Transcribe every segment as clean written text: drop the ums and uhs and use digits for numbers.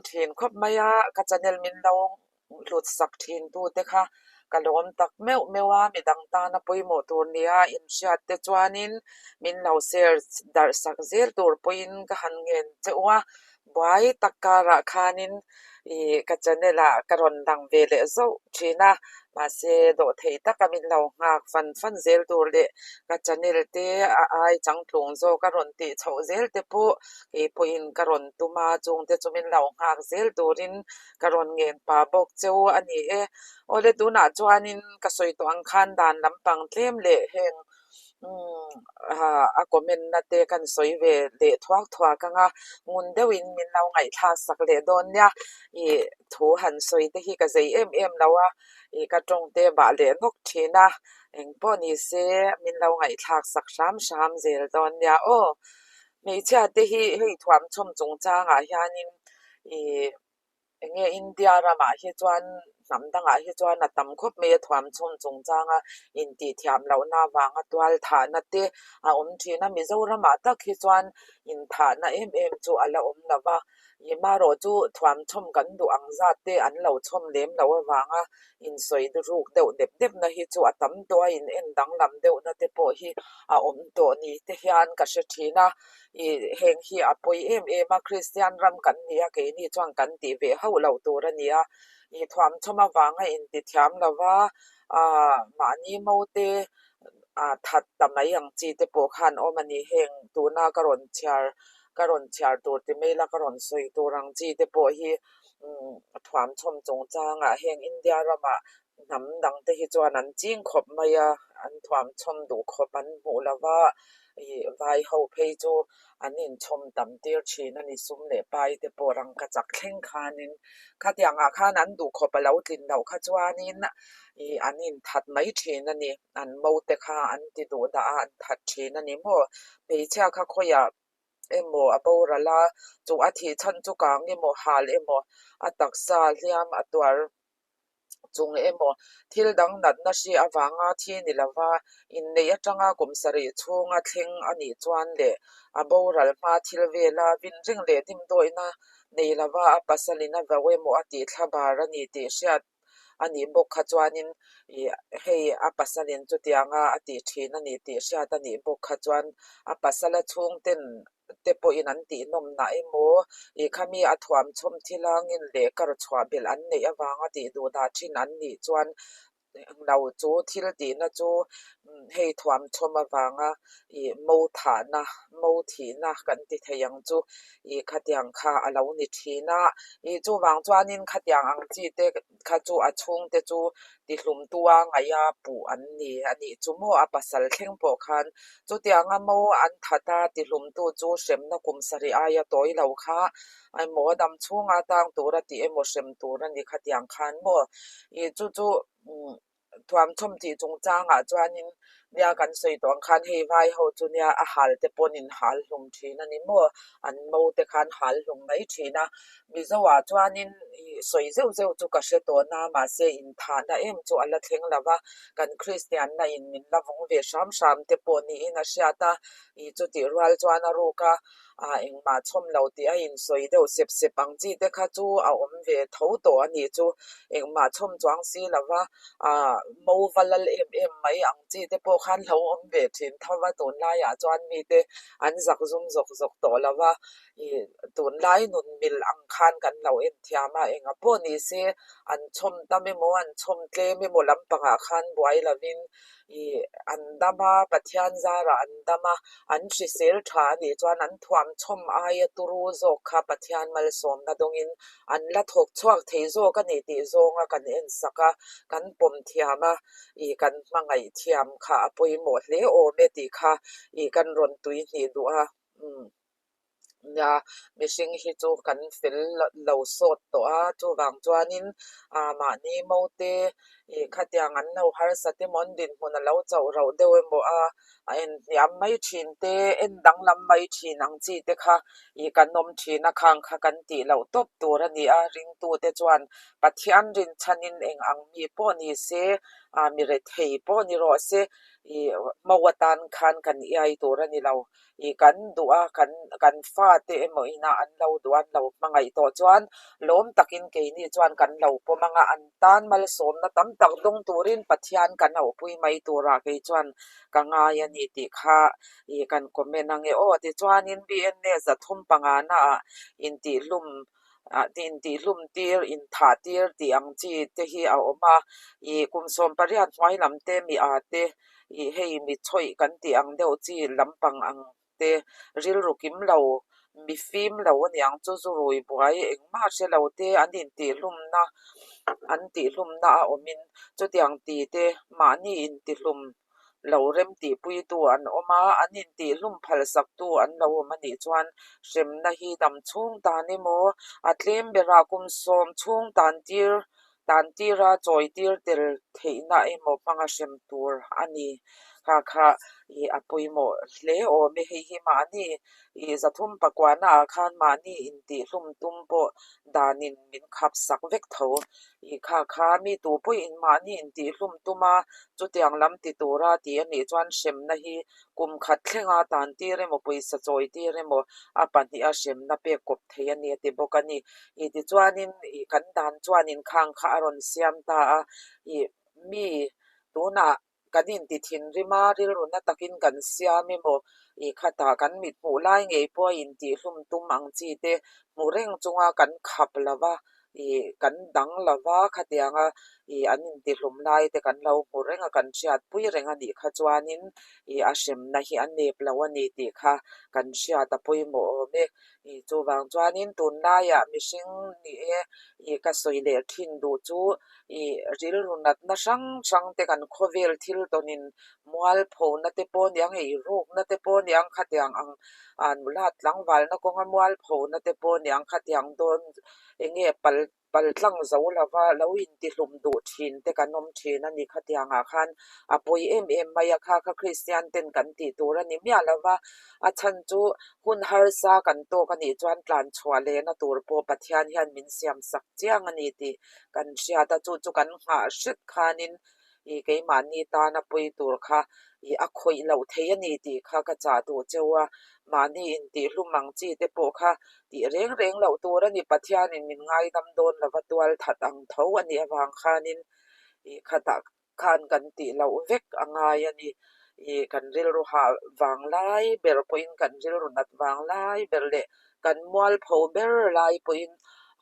thin khawp mai a, ka channel min lo hlut sak thin tu te kha ka lawm tak meuh meuh a, midang tana pawimawh tur nia inhriat te chuanin min lo share darh sak zel tur pawhin ka han ngen che u a, buai tak karah khanin ih ka channel ah ka rawn lang ve leh zauh thin a, mahse dawhtheih taka min lo nghak fan fan zel tur leh ka channel te a ai changtlung zawk a rawn tih chhoh zel te pawh kei pawhin ka rawn tum a, chungte chu min lo nghak zel turin ka rawn ngen pah bawk cheu a ni e. Awle tunah chuanin ka sawi tawh ang khan dan lampang tlem leh heng umm a comment na te kan sawi ve leh thuak thuak ang a, ngun deuhin min lo ngaihthlak sak leh dawn nia. Ih thu han sawi te hi ka zei em em lo a, ih ka tawng te bah leh nawk thin a, engpawh ni se min lo ngaihthlak sak hram hram zel dawn nia aw. Hmeichhia te hi hei thuamchhawm chungchangah hianin ih eng nge India ramah hi chuan hnam dangah hi chuan a tam khawp mai a thuamchhawm chungchanga intihthiam lohna avanga tual thahna te a awm thin a, Mizoramah tak hi chuan inthahna em em chu a la awm lo va, ih marawh chu thuamchhawm kan duh ang zat te an lo chhawm lem loh avanga insawi ruk deuh dep depna hi chu a tam tawh a, in en danglam deuhna te pawh hi a awm tawh ni te hian ka hre thin a, ih heng hi a pawi em em a, Kristian ram kan ni a, keini chuan kan tih ve hauh loh tur a ni a, ih thuamchhawm avanga intithiam lova ah mahni mo te ah that ta mai ang chi te pawh khan awm a ni, heng tuna ka rawn chhiar ka rawn chhiar tur ti mai ila ka rawn sawi tur ang chi te pawh hi umm thuamchhawm chungchangah heng India ramah hnam dang te hi chuan an ching khawp mai a, an thuamchhawm duh khawp an hmuh lo va, ih vai ho phei chu an inchhawm tam tir thin a ni, sum leh pai te pawh rangkachak thleng khanin khatiangah khan an duh khawp a lo tlin loh kha chuanin ih an inthat mai thin a ni, an mo te kha an ti duh dah a an that thin a ni maw, hmeichhia kha khawiah emaw a boral a, chu a thih chhan chu kang emaw hal emaw a taksa hliam a tuar chung emaw thil dang natna hri avanga thi ni lova inneih atanga kum sarih chhunga thleng a nih chuan leh a boral hma thil vela vin ring leh dimdawihna nei lova a pasalin a vau emaw a tih thla bar a ni tih hriat a nih bawk kha chuanin ih hei a pasalin chutianga a tih thin a ni tih hriat a nih bawk kha chuan a pasala chhungten te pawhin an tihnawm nah emaw ih khami a thuam chhawm thil angin leh kar chhuah belh an neih avanga tih duh dah thin an nih chuan lo chu thil tihna chu hei thuam chhawm avanga ih mo thahna mo thihna kan ti thei ang chu ih khatiang kha a lo ni thin a ih chuvang chuanin khatiang ang chi te kha chu a chhungte chu tihlumtu a ngaih a puh an ni a nih chu maw a pasal thleng pawh khan chutianga mo an that a tihlumtu chu hremna kum sarih aia tawi lo kha emaw dam chhunga tang tura tih emaw hrem tur a ni khatiang khan maw ih chu chu umm. Thuamchhawm tih chungchangah chuanin nia kan sawi tawh ang khan hei vai ho chu nia a hal te pawn in hal hlum thin a ni maw? An mo te khan hal hlum mai thin a, Mizo ah chuanin ih sawi zeuh zeuh chu ka hre tawh na mahse inthahna em chu a la thleng lo va, kan Kristian na in min la vawng ve hram hram te pawh niin a hriat a, ih chutih rual chuan a ruk a. ah engmah chhawm lo tih a insawi deuh sep sep ang chi te kha chu a awm ve tho tawh a nih chu engmah chhawm chuang si lo va ah mo va lal em em mai ang chi te pawh khan lo awm ve thin tho va tunlaiah chuan mite an zak zum zawk zawk tawh lo va ih tunlai nun mil ang khan kan lo en thiam a enga pawh ni se an chhawm tam emaw an chhawm tlem emaw lampangah khan buai lovin Ih an dam a, Pathian zarah an dam a, an hrisel tha a nih chuan an thuamchhawm aia turu zawk kha Pathian malsawmna dawngin an la thawk chhuak thei zawk a ni tih zawnga kan en sak a, kan pawm thiam a, ih kan hmangaih thiam kha a pawimawh hle awm e tih kha ih kan rawn tui hnih duh a, umm. Nia, mihring hi chu kan fel lo sawt tawh a, chuvang chuanin ah mahni mo te ih khatiang an lo harsat emaw an dinhmun a lo chauh rauh deuh emaw a a en hniam mai thin te, en danglam mai thin ang chi te kha ih kan awm thin a, khang kha kan tih loh tawp tur a ni a, ringtute chuan Pathian rinchhanin eng ang mi pawh ni se, ah mi rethei pawh ni rawh se. Ih hmau atan khan kan iai tur a ni lo. Ih kan duh a, kan kan fate emaw ina an lo duh a, an lo hmangaih tawh chuan lawm takin keini chuan kan lo pawm ang a, an tan malsawmna tam tak dawng turin Pathian kan auhpui mai turah kei chuan ka ngai a ni tih kha ih kan comment ang e aw. Tichuanin BNA 305 naah intihhlum ah intihhlum tir, inthah tir tih ang chi te hi a awm a, ih kum 18 hnuai lam te mi â te ih hei mi chhawih kan tih ang deuh chi lampang ang te rilru kim lo, mi fim lo a niang chu zu rui buai engmah hre lo te an intihhlumna an tihhlumna a awmin chutiang ti te mahni intihlum lo remtihpuitu an awm a, an intihhlum phalsaktu an lo awm a nih chuan hremna hi dam chhung tan emaw a tlem berah kum 10 chhung tan tir tan tira chawi tir tel theihna emaw hmanga hrem tur a ni. Kha kha ih a pawimawh hle awm e. Hei hi mahni ih 309 naah khan mahni intihhlum tum pawh danin min khap sak vek tho. Ih kha kha mi tu pawhin mahni intihhlum tum a, chutiang lam ti tura tih a nih chuan hremna hi kum khat thlenga tan tir emaw pawisa chawi tir emaw a pahniha hremna pek kawp thei a ni a ti bawk a ni. Ih tichuanin ih kan dan chuanin khang kha a rawn siam ta a, ih mi tunah kan inti thinrim a, rilru na takin kan siam emaw ih khatah kan mit hmuh lai ngei pawh a intihhlum tum ang chi te hmu reng chunga kan khap lo va, ih kan dang lo va, khatianga ih an intihlum lai te kan lo hmu reng a, kan hriatpui reng a nih kha chuanin ih a hremna hi a nep lo a ni tih kha kan hriat a pawimawh awm e. Ih chuvang chuanin tunlaiah mihring ni e ih ka sawi leh thin duh chu ih rilru natna hrang hrang te kan khawvel thil tawnin mualphona te pawh aniang, eirukna te pawh aniang khatiang ang ah nula tlangvalna kawnga mualphona te pawh aniang khatiang dawn enge pal pal tlang zo lova lo intihlum duh thin te kan awm thin a ni. Khatiangah khan a pawi em em mai a, kha kha Kristian ten kan tih tur a ni miah lova, a chhan chu hun harsa kan tawk a nih chuan tlan chhuah lehna tur pawh Pathian hian min siam sak chiang a ni tih kan hriat a, chu chu kan nghah hret khanin ih keimahni tana pawi tur kha ih a khawih loh thei a ni tih kha ka chah duh cheu a, mahni intihlum ang chi te pawh kha tih reng reng loh tur a ni. Pathianin min ngaidam dawn lova tual that ang tho a nih avang khanin ih khatah khan kan tih loh vek a ngai a ni. Ih kan rilru hah vang lai ber pawhin kan rilru nat vang lai ber leh kan mualpho ber lai pawhin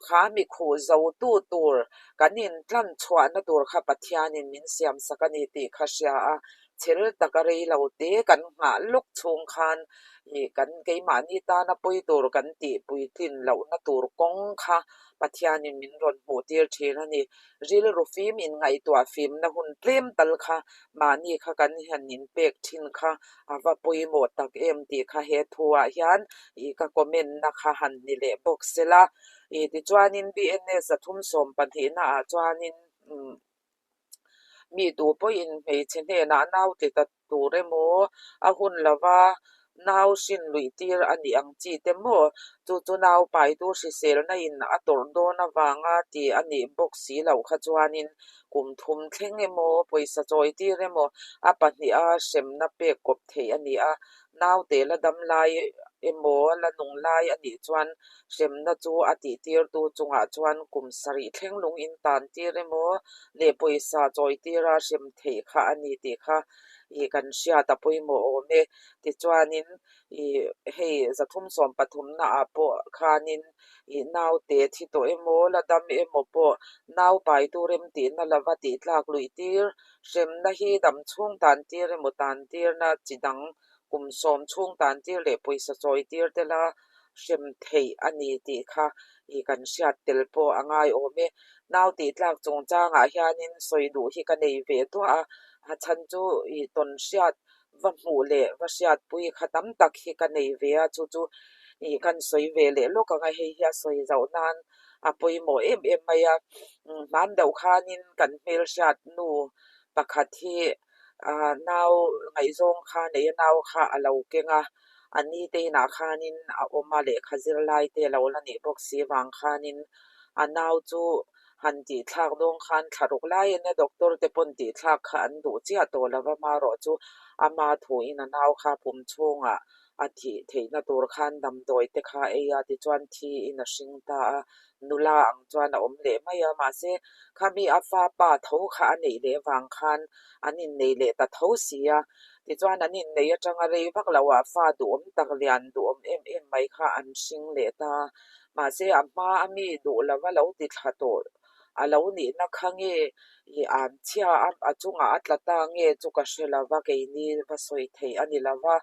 kha mi khuh zo tu tur kan intlan chhuahna tur kha Pathianin min siam sak a ni tih kha hria a, chhel taka rei lo te kan nghah lawk chhung khan ih kan keimahni tana pawi tur kan tih puitlin lohna tur kawng kha Pathianin min rawn hmuh tir thin a ni. Rilru fim inngaihtuah fimna hun tlem tal kha mahni kha kan han inpek thin kha a va pawimawh tak em tih kha he thuah hian ih ka comment na kha han ni leh bawk sela. Ih tichuanin BNA 312 naah chuanin umm mi tu pawhin hmeichhe hnenah nau ti ta tur emaw a hun lova nau hrin luih tir a nih ang chi te maw? Chu chu nau paitu hriselna in a tawrh dawn avanga ti a nih bawk si loh kha chuanin kum thum thleng emaw pawisa chawi tir emaw a pahniha hremna pek kawp theih a ni a. Naute la dam lai emaw la nung lai a nih chuan hremna chu a tihtirtu chungah chuan kum 7 thleng lung in tan tir emaw leh pawisa chawi tira hrem theih kha a ni tih kha ih kan hriat a pawimawh awm e. Tichuanin ih hei 313 naah pawh khanin ih naute thi tawh emaw la dam emaw pawh nau paitu remtihna lova tih tlak luih tir hremna hi dam chhung tan tir emaw tan tirna chi dang kum 10 chhung tan tir leh pawisa chawi tir te la hrem theih a ni tih kha ih kan hriat tel pawh a ngai awm e. Nau tih tlak chungchangah hianin sawi duh hi ka nei ve duah a, a chhan chu ih tawn hriat va hmuh leh va hriatpui kha tam tak hi ka nei ve a, chu chu ih kan sawi ve leh lawk ang a, hei hi a sawi zoh nan a pawimawh em em mai a. Hman deuh khanin kan hmelhriat nu pakhat hi ah nau ngaihzawng kha nei a, nau kha a lo keng a, a ni te inah khanin a awm a, lehkha zirlai te a lo la nih bawk si vang khanin a nau chu Han tih thlak dawn khan thla ruk lai ania doctor te pawn tih thlak kha an duh chiah tawh lo va, marawh chu ama thuin a nau kha pum chhungah a thih theihna tur khan damdawi te kha ei a, tichuan thiin a hring ta a, nula ang chuan a awm leh mai a, mahse khami a fa pa tho kha a neih leh vang khan an innei leh ta tho si a, tichuan an innei atanga rei vak loh ah fa duhawm tak lian duhawm em em mai kha an hring leh ta a, mahse a hma a mi duh lova lo ti thla tawh a lo nihna kha nge i an chhia a a chungah a tla ta nge chu ka hre lova keini va sawi theih a ni lova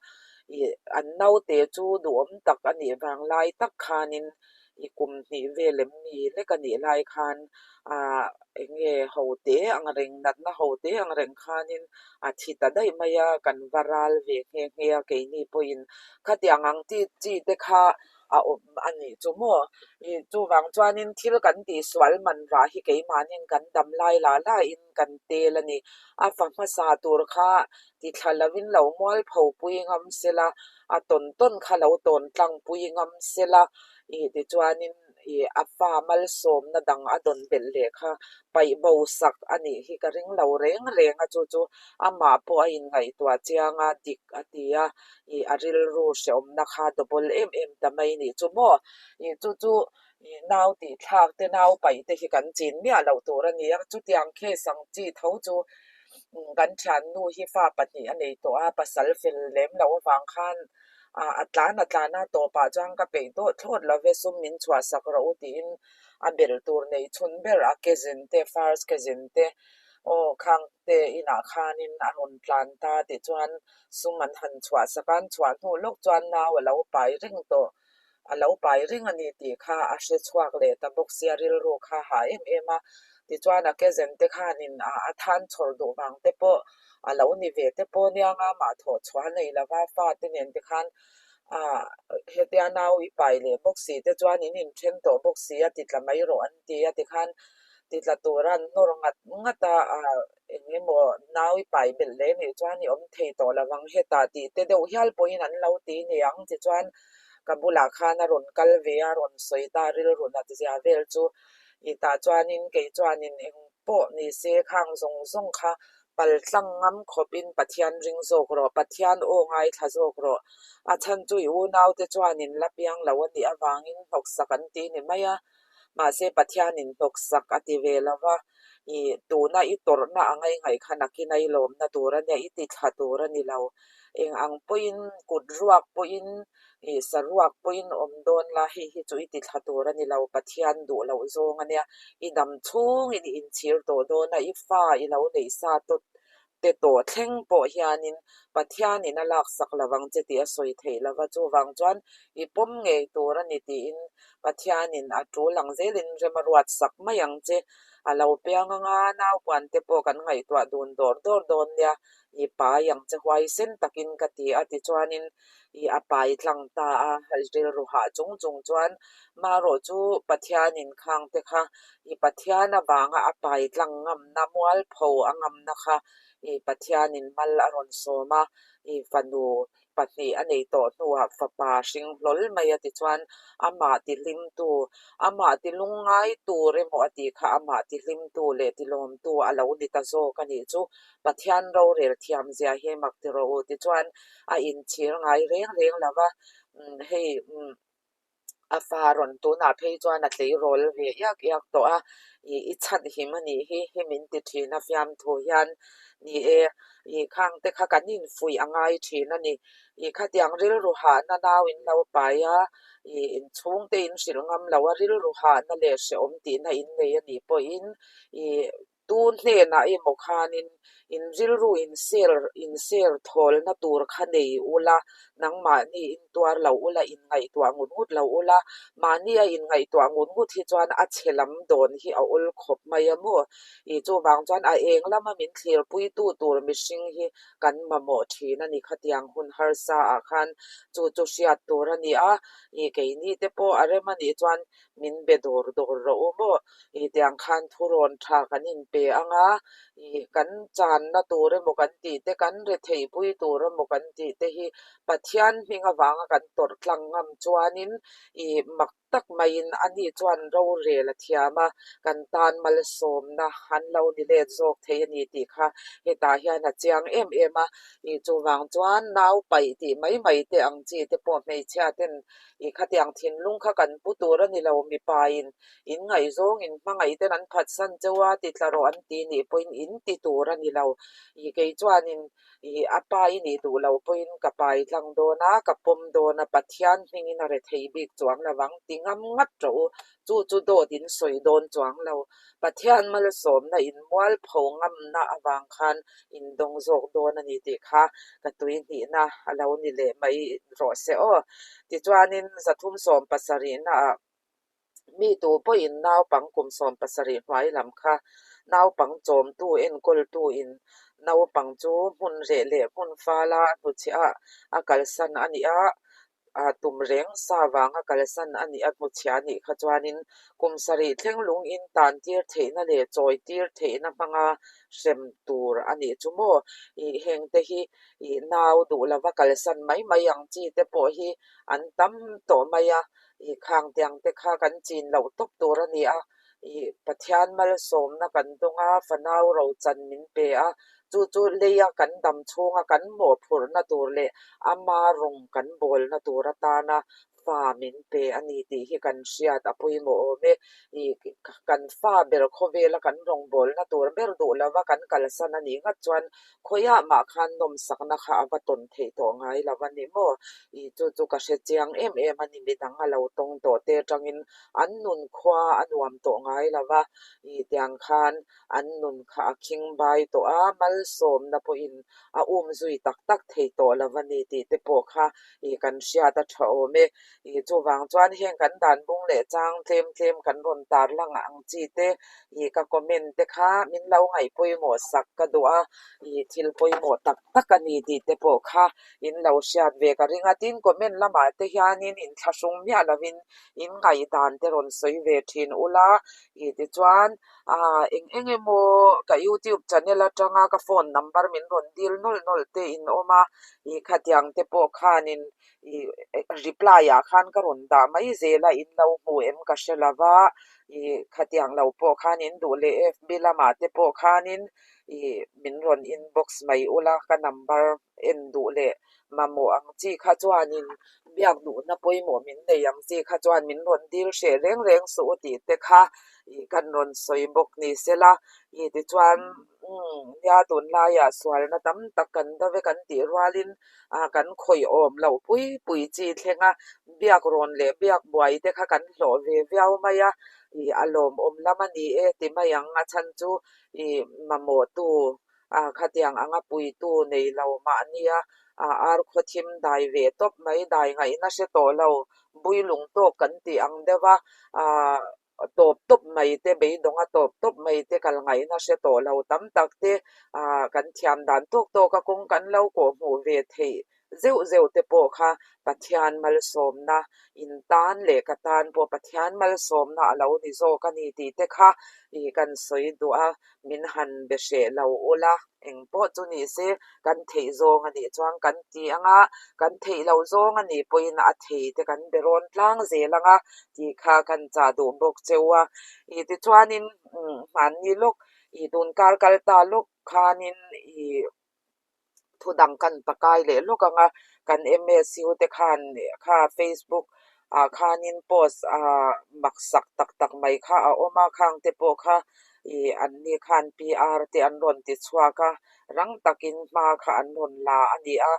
ih an naute chu duhawm tak a nih vang lai tak khanin i kum hnih vel em mi lek a nih lai khan ah eng nge ho te ang reng natna ho te ang reng khanin a thi ta daih mai a kan va ral ve nghe nghe a keini pawhin khatiang ang chi chi te kha a awm a nih chu maw? Ih chuvang chuanin thil kan tihsual man rah hi keimahnin kan dam lai lah lahin kan tel a ni. A fa hmasa tur kha tithla lovin lo mualpho pui ngam sela, a tawn tawn kha lo tawn tlang pui ngam sela, ih tichuanin ih a fa malsawmna dang a dawn belh leh kha paih bo sak a nih hi ka ring lo reng reng a, chu chu amah pawh a inngaihtuah chiang a, dik a ti a. ih a rilru hrehawmna kha double em em ta mai nih chu maw? Ih chu chu ih nau tih thlak te nau paih te hi kan chin miah loh tur a ni a, chutiang case ang chi tho chu kan thiannu hi fa pahnih a nei tawh a, pasal fel lem loh avang khan ah a tlan a tlan a tawpah chuan ka peih tawh thlawt lo ve sum min chhuah sak rawh u tiin a belh tur neih chhun ber a cousin te first cousin te aw khang te inah khanin a rawn tlan ta tichuan sum an han chhuah sak a, an chhuah hnu lawk chuan nau a lo pai reng tawh, a lo pai reng a ni tih kha a hre chhuak leh ta bawk sia, rilru kha ha em em a, tichuan a cousin te khanin a a than chhawr duh vang te pawh a lo ni ve te pawh nia nga mah thawh chhuah a nei lova, fate nen te khan ah hetia nau i pai leh bawk si te chuan in inthen tawh bawk si a ti tla mai rawh an ti a tikhan ti tla tura an nawr ngat ngat a ah eng emaw nau i pai belh leh nih chuan i awm thei tawh lo ang hetah tih te deuh hial pawhin an lo ti ni ang tichuan ka bulah khan a rawn kal ve a rawn sawi ta rilru nat zia vel chu i tah chuanin kei chuanin eng pawh ni se khang zawng zawng kha pal tlang ngam khawpin Pathian ring zawk rawh, Pathian aw ngaithla zawk rawh. A chhan chu i unaute chuanin la piang lo a nih avangin hnawksak an ti ni mai a, mahse Pathianin hnawksak a ti ve lo va, i tuna i tawrhna a ngaingaih kha nakin a i lawmna tur a nia, i ti thla tur a ni lo. Eng ang pawhin kut ruak pawhin i saruak pawhin awm dawn la, hei hi chu i ti thla tur a ni lo, Pathian duh loh zawng a nia, i dam chhungin i inchhir tawh dawn a, i fa i lo neih sa tawt te tawh thleng pawh hianin Pathianin a laksak lo ang che tih a sawi theih lo va, chuvang chuan i pawm ngei tur a ni tiin Pathianin a tul ang zelin rem a ruat sak mai ang che. A lo piang anga naupuan te pawh kan ngaihtuah dun dawr dawr dawn nia, i pai ang che huaisen takin ka ti a tichuanin i a pai tlang ta a, rilru hah chung chung chuan marawh chu Pathianin khang te kha i Pathian avanga a pai tlang ngamna mualpho a ngamna kha i Pathianin mal a rawn sawm a, i fanu pahnih a nei tawh hnuah fapa hring hlawl mai a tichuan amah tihlimtu, amah tilungngai tur emaw a tih kha amah tihlimtu leh tilawmtu a lo ni ta zawk a nih chu Pathian rorel thiam zia hi mak ti rawh u tichuan a inchhir ngai reng reng lo va, hei a fa rawn tunah phei chuan a tleirawl ve iak iak tawh a, ih i chhan him a nih hi hi min ti thin a fiamthu hian ni e, ih khang te kha kan infuih a ngai thin a ni, ih khatiang rilru hahna nau in lo pai a, ih inchhungte in hrilh ngam lo a rilru hahna leh hrehawm tihna in nei a nih pawhin ih Tun hnenah emaw khanin in rilru in ser in ser thawlna tur kha nei ula, nangmahni in tuar lo ula, in ngaihtuah ngut ngut lo ula, mahni a in ngaihtuah ngut ngut hi chuan a chhe lam dawn hi a awl khawp mai a maw? Ih chuvang chuan a eng lama min thlirpuitu tur mihring hi kan mamawh thin a ni khatiang hun harsa ah khan chu chu hriat tur a ni a, ih keini te pawh a rem a nih chuan min be dawr dawr rawh u maw? Ih tiang khan thurawn tha kan inpe ang a, ih kan channa tur emaw kan tih te, kan retheihpui tur emaw kan tih te hi Pathian hming avanga kan tawrh tlang ngam chuanin ih mak tak maiin ani chuan rorel a thiam a, kan tan malsawmna an lo ni let zawk thei a ni tih kha hetah hian a chiang em em a. Ih chuvang chuan nau paih tih mai mai te ang chi te pawh hmeichhia ten ih khatiang thinlung kha kan pu tur a ni lo, mipa in in ngaihzawng in hmangaih ten an phatsan cheu a ti tla rawh an ti nih pawhin in ti tur a ni lo. Ih kei chuanin ih a pa i nih duh loh pawhin ka pai tlang dawn a, ka pawm dawn a, Pathian hmingin a rethei bik chuang lo vang ti ngam ngat rawh u, chu chu dawt in sawi dawn chuang lo. Pathian malsawmna in mualpho ngamna avang khan in dawng zawk dawn a ni tih kha ka tui hnihna a lo ni leh mai rawh se aw. Tichuanin 370 naah mi tu pawhin naupang kum 17 hnuai lam kha naupang chawmtu enkawltu in naupang chu hmun reh leh hmun fala a hnuchhiah a kalsan a nih a, tum reng sa vanga kalsan a nih a hnuchhiah a nih kha chuanin kum 7 thleng lung in tan tir theihna leh chawi tir theihna hmanga hrem tur a nih chu maw. Ih heng te hi ih nau duh lova kalsan mai mai ang chi te pawh hi an tam tawh mai a, ih khang tiang te kha kan chin loh tawp tur a ni a, ih Pathian malsawmna kan dawng a, fanau rochan min pe a, chu chu leia kan dam chhunga kan mawhphurhna tur leh ama rawng kan bawlna tur atana fa min pe a ni tih hi kan hriat a pawimawh awm e. Ih kan fa ber khawvela kan rawngbawlna tur ber duh lova kan kalsan a nih ngat chuan khawiah mah khan nawmsakna kha a va tawn theih tawh ngai lo a ni maw? Ih chu chu ka hre chiang em em a ni, midang a lo tawng tawh te atangin an nun khua a nuam tawh ngai lo va, ih tiang khan an nun kha a khing bai tawh a, malsawmna pawhin a um zui tak tak thei tawh lo a ni tih te pawh kha ih kan hriat a tha awm e. Ih chuvang chuan heng kan dan bung leh chang tlem tlem kan rawn tarlang ang chi te ih ka comment te kha min lo ngaih pawimawh sak ka duh a, ih thil pawimawh tak tak a ni tih te pawh kha in lo hriat ve ka ring a. Tin, comment lamah te hianin inthlahrung miah lovin in ngaihdan te rawn sawi ve thin ula, ih tichuan ah eng eng emaw ka youtube channel atanga ka phone number min rawn dil nawlh nawlh te in awm a, ih khatiang te pawh khanin ih reply ah khan ka rawn dah mai zel a, in lo hmu em ka hre lo va, ih khatiang lo pawh khan in duh leh fb lamah te pawh khanin ih min rawn inbox mai ula ka number en duh leh mamawh ang chi kha chuanin biak duhna pawimawh min nei ang chi kha chuan min rawn dil hreh reng reng suh u tih te kha ih kan rawn sawi bawk ni sela. Ih tichuan umm nia tunlaiah sualna tam tak kan do ve kan tih rualin ah kan khawih awm loh pui pui chi thleng a, biak rawn leh biak buai te kha kan hlawh ve viau mai a, ih a lawmawm lam a ni e ti mai ang a chhan chu ih mamawhtu ah khatiang anga puitu nei lo mahnia ah ar khawthim dai ve tawp mai dai ngaihna hre tawh lo builung tawk kan tih ang deuh a ah tawp tawp mai te beidawng a tawp tawp mai te kal ngaihna hre tawh lo tam tak te ah kan thiam dan tawk tawk a kawng kan lo kawh hmuh ve theih zeuh zeuh te pawh kha Pathian malsawmna in tan leh ka tan pawh Pathian malsawmna a lo ni zawk a ni tih te kha ih kan sawi duh a, min han be hreh lo ula eng pawh chu ni se kan theih zawng a nih chuan kan ti ang a, kan theih loh zawng a nih pawhin a thei te kan be rawn tlang zel ang a tih kha kan chah duh bawk cheu a. Ih tichuanin hmanni lawk ih tunkar kal ta lawk khanin ih thu dang kan pakai leh lawk ang a, kan MSU te khan kha Facebook ah khanin post ah maksak tak tak mai kha a awm a, khang te pawh kha ih an ni khan PR te an rawn ti chhuak a, rang takin hma kha an rawn la a ni a,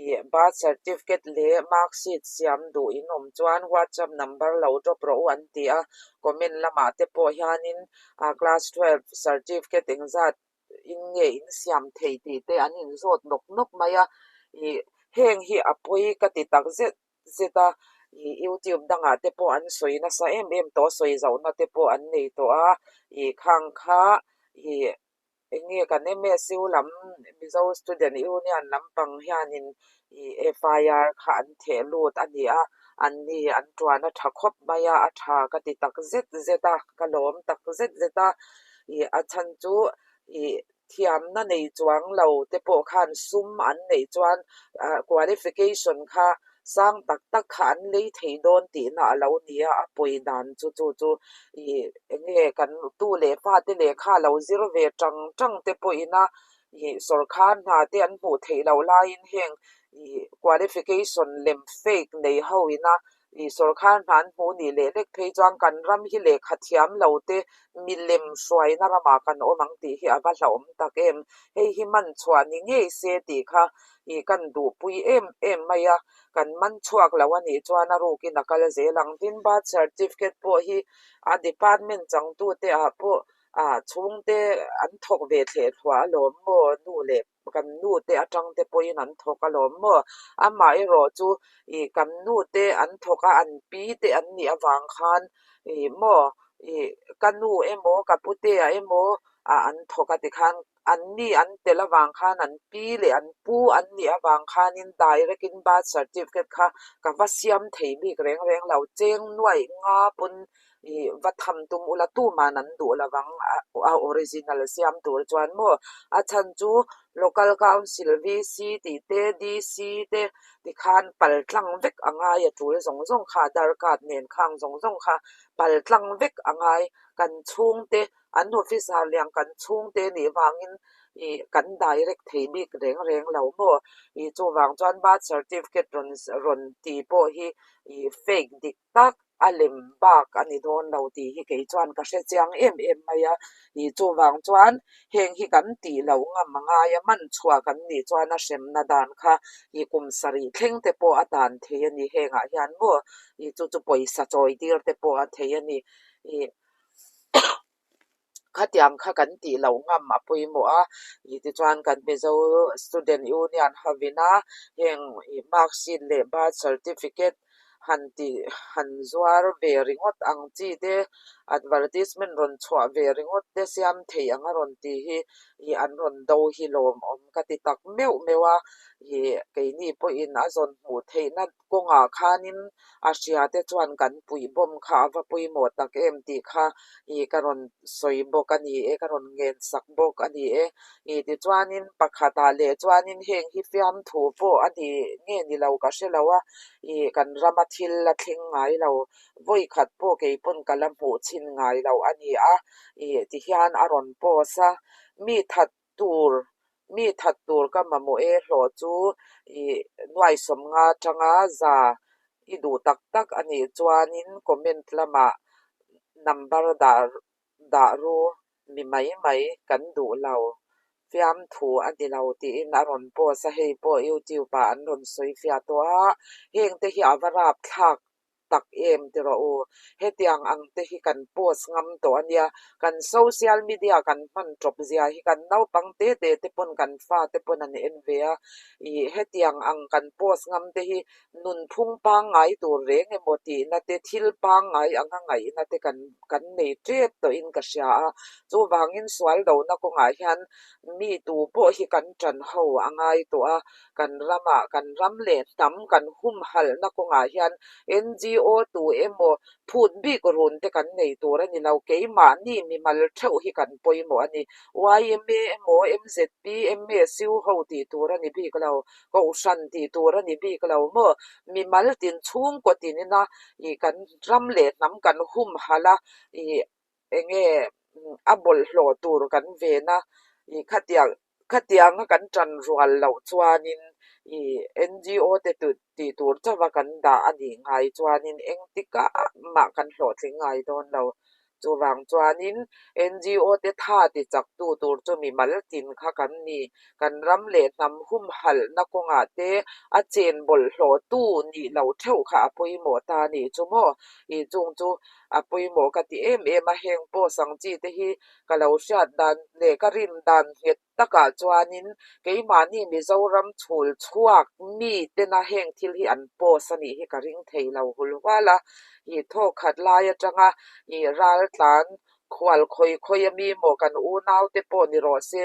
ih birth certificate leh mark sheet siam duh in awm chuan WhatsApp number lo drop rawh u an ti a, comment lamah te pawh hianin ah class 12 certificate engzat in nge in siam thei tih te an inzawt nawk nawk mai a, ih heng hi a pawi ka ti tak zet zet a, ih youtube dangah te pawh an sawi nasa em em tawh a, sawi zauhna te pawh an nei tawh a, ih khang kha ih eng nge kan MSU lam Mizo Student Union lampang hianin ih FIR kha an theh lut a ni a, an ni an tuan a tha khawp mai a, a tha ka ti tak zet zet a, ka lawm tak zet zet a, ih a chhan chu ih thiamna nei chuang lo te pawh khan sum an neih chuan ah qualification kha Sang tak tak kha an lei thei dawn tihna a lo ni a, a pawi dan chu chu chu ih eng nge kan tu leh fate lehkha lo zir ve tang tang te pawhin a ih sawrkhar hna te an hmuh theih loh laiin heng ih qualification lem fake nei ho ina ih sawrkhar hna an hmuh nih leh lek phei chuan kan ram hi lehkha thiam lo te milem hruaina ramah kan awm ang tih hi a va hlauhawm tak em. Hei hi man chhuah ni ngei se tih kha ih kan duhpui em em mai a, kan man chhuak lo a nih chuan a rukin a kal zel ang. Tin, birth certificate pawh hi a department changtute ah pawh ah chhungte an thawk ve thleh thluah alawm maw nu leh kan nu te atang te pawhin an thawk alawm maw. Amaherawh chu ih kan nu te an thawk a, an pi te an nih avang khan ih maw ih ka nu emaw ka putea emaw ah an thawk a tikhan an ni an tel avang khan an pi leh an pu an nih avang khanin direct in birth certificate kha ka va siam thei bik reng reng lo. Cheng nuaih nga pawn ih va tham tum ula tuman an duh lo vang a original siam tur chuan maw a chhan chu local council VC tih te DC te tikhan pal tlang vek a ngai a tul zawng zawng kha Aadhaar card nen khang zawng zawng kha pal tlang vek a ngai kan chhungte an officer lian kan chhungte nih vangin ih kan direct thei bik reng reng lo maw ih chuvang chuan birth certificate rawn rawn ti pawh hi ih fake dik tak a lem bak a ni dawn lo tih hi kei chuan ka hre chiang em em mai a, ih chuvang chuan heng hi kan tih loh ngam a ngai a, man chhuah kan nih chuan a hremna dan kha ih kum sarih thleng te pawh a dan thei a ni hengah hian maw ih chu chu pawisa chawi tir te pawh a thei a ni ih. Khatiang kha kan tih loh ngam a pawimawh a, ih tichuan kan Mizo Student Union hovin a heng ih mark sheet leh birth certificate han tih han zuar ve ringawt ang chi te advertisement rawn chhuah ve ringawt te siam theih ang a rawn tih hi ih an rawn do hi lawmawm ka ti tak meuh meuh a, ih keini pawhin a zawn hmuh theihna kawngah khanin a hria te chuan kan puih bawm kha a va pawimawh tak em tih kha ih ka rawn sawi bawk a ni e, ka rawn ngen sak bawk a ni e. Ih tichuanin pakhatah leh chuanin heng hi fiamthu pawh a ni nge ni lo ka hre lo a, ih kan rama thil a thleng ngai lo, vawi khat pawh kei pawn ka la hmuh chhin ngai lo a ni a, ih tihian a rawn post a, mi that tur, mi that tur ka mamawh e hlawh chu ih nuaisawmnga atanga za i duh tak tak a nih chuanin comment lamah number dah dah ru mi mai mai kan duh lo, fiamthu a ni lo tiin a rawn post a, hei pawh youtube ah an rawn sawi fiah tawh a, heng te hi a va rapthlak tak em ti rawh u. Hetiang ang te hi kan post ngam tawh a nia, kan social media kan hman tawp zia hi kan naupang te te te pawn kan fa te pawn an en ve a, ih hetiang ang kan post ngam te hi nunphung pangngai tur reng emaw tihna te thil pangngai anga ngaihna te kan kan nei tep tawhin ka hria a, chuvangin sual lohna kawngah hian mi tu pawh hi kan tan ho a ngai tawh a, Kan ramah kan ram leh hnam kan humhalhna kawngah hian NGO tu emaw phut bik run te kan nei tur a ni lo. Keimahni mimal theuh hi kan pawimawh a ni. Yma emaw MZP, MSU ho tih tur a ni bik lo. Kohhran tih tur a ni bik lo maw? Mimal tin chhungkaw tinina ih kan ram leh hnam kan humhalh a ih eng nge a bawlhhlawh tur kan ven a ih khatiang Khatianga kan ṭan rual loh chuanin ih NGO te tih tur chauha kan dah a nih ngai chuanin engtikah mah kan hlawhtling ngai dawn lo. Chuvang chuanin NGO te tha ti chaktu tur chu mimal tin kha kan ni. Kan ram leh hnam humhalhna kawngah te a chen bawlhhlawhtu nih loh theuh kha a pawimawh ta a nih chu maw? Ih chung chu a pawimawh ka ti em em a, heng post ang chi te hi Ka lo hriat dan leh ka rin dan nghet takah chuanin keimahni Mizoram chhul chhuak mi tena heng thil hi an post a nih hi ka ring thei lo hul hual a. Ih thawk khat lai atanga ih raltlan khual khawi khawi a mi maw kan unau te pawh ni rawh se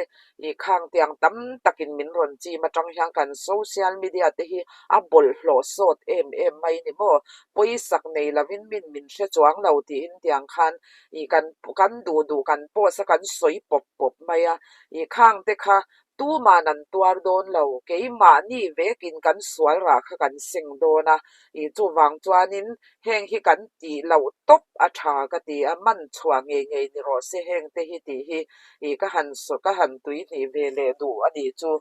ih khang tiang tam takin min rawn chim atang hian kan social media te hi a bawlhhlawh sawt em em mai ni maw. Pawisak nei lovin min min hre chuang lo tiin tiang khan Ih kan kan duh duh kan post a kan sawi pawp pawp mai a, ih khang te kha Tuman an tuar dawn lo, keimahni vekin kan sual rah kha kan seng dawn a, ih chuvang chuanin heng hi kan tih loh tawp a tha ka ti a, man chhuah ngei ngei ni rawh se heng te hi tih hi ih ka han ka han tuihnih ve leh duh a nih chu.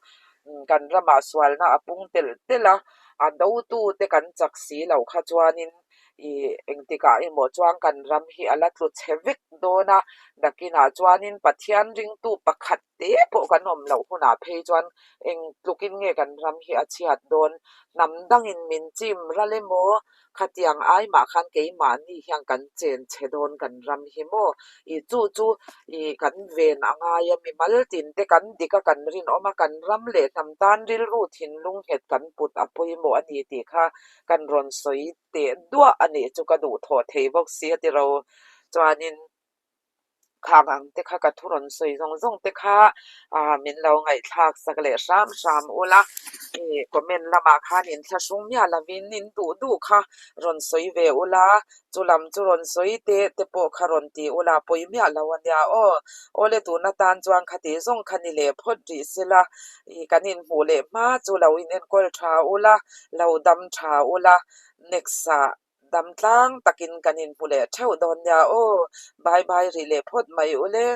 Kan ramah sualna a pung telh telh a, a dotute kan chak si loh kha chuanin ih engtikah emaw chuan kan ram hi a la tlu chhe vek dawn a, nakinah chuanin Pathian ringtu pakhat te pawh kan awm loh hunah phei chuan eng tlukin nge kan ram hi a chhiat dawn? Hnam dangin min chim ral emaw? Khatiang ai mah khan keimahni hian kan chen chhe dawn kan ram hi maw? Ih chu chu ih kan ven a ngai a, mimal tin te kan dik a kan rinawm a, kan ram leh hnam tan rilru thinlung nghet kan put a pawimawh a ni tih kha kan rawn sawi teh duah a nih chu ka duhthawh thei bawk si a ti ro chuanin khang ang te kha ka thu rawn sawi zawng zawng te kha ah min lo ngaihthlak sak leh hram hram ula ih comment lamah khan in thlahrung miah lovin in duh duh kha rawn sawi ve ula chu lam chu rawn sawi teh te pawh kha rawn ti ula pawi miah lo a nia aw awle tun atan chuan khati zawng kha ni leh phawt rih sela ih kan inhmuh leh hma chu lo in enkawl tha ula lo dam tha ula next ah dam tlang takin kan inhmu leh theuh dawn nia aw bye bye rih leh phawt mai ule.